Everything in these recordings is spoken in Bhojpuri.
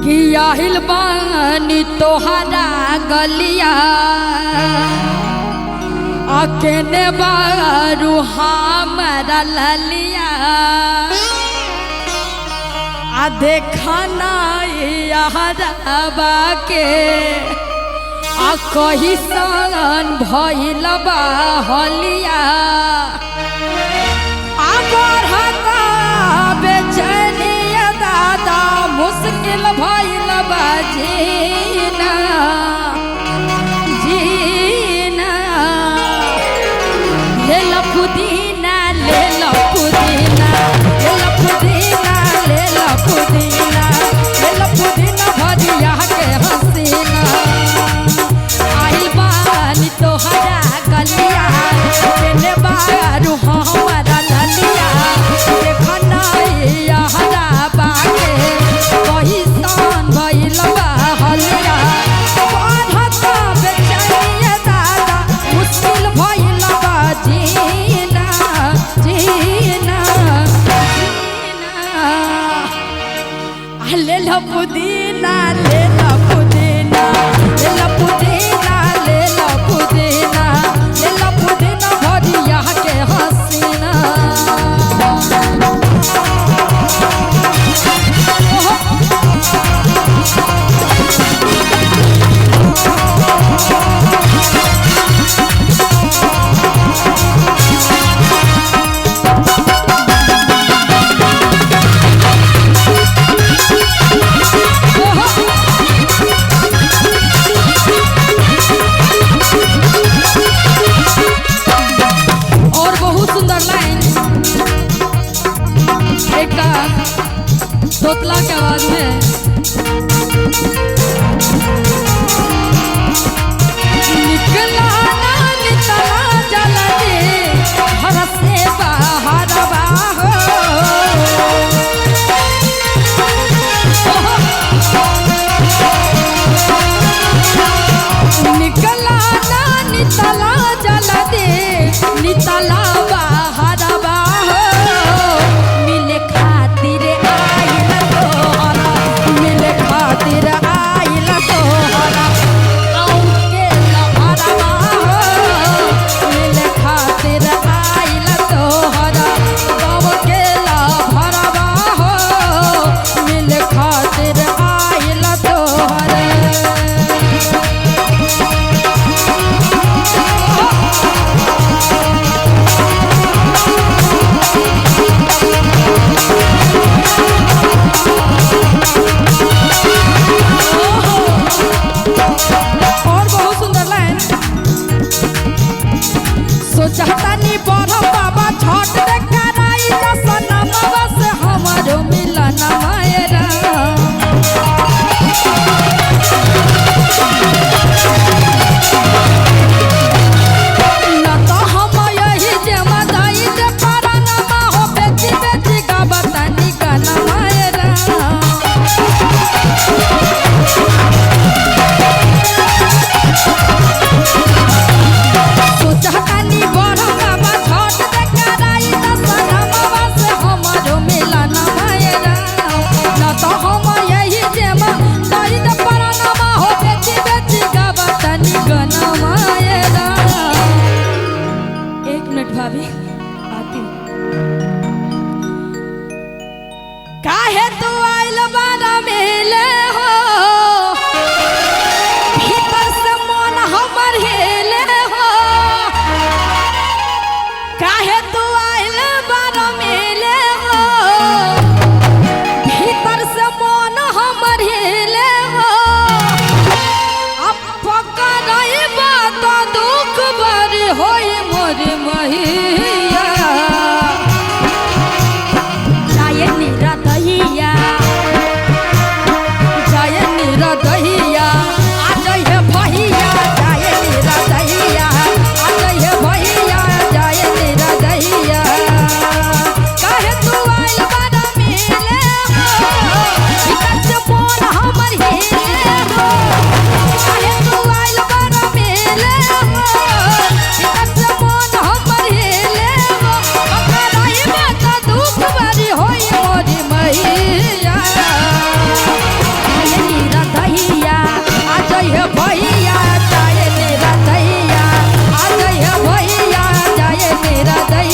कि आहिल बानी तोहरा गलिया अकेने बारू हमरा ललिया आ देखना यारबा के आ कही सन भइल बा हलिया आ बढ़ता बेचैनिया दादा मुश्किल भइल बा जीना जीना। ले लो पुदीना, ले लो पुदीना, ले लो पुदीना, ले लो पुदीना, ले लो पुदीना भरिया के हसीना। आइल बानी तोहरा गलिया केने बारू हमारा ललिया देखना यारा बागे कही सन भइल बा हलिया। बढ़ता बेचैनिया दादा मुश्किल भइल बा जीना जीना जीना। आ ले लो पुदीना, ले लो पुदीना, ले लो पुदीना, ले लो पुदीना, ले लो पुदीना भरिया के हसीना। और बहुत सुंदर लाइन एक तोतला के आवाज में निकला ना नितला जला दे घर से बाहर बाहो। निकला ना नितला जला दे नितला बाहर बाहो। मिले खातिर आइल तोहरा, मिले खातिर आइल तोहरा, आऊ के लहरवा हो।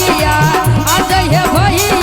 भैया, आ जइहे भैया।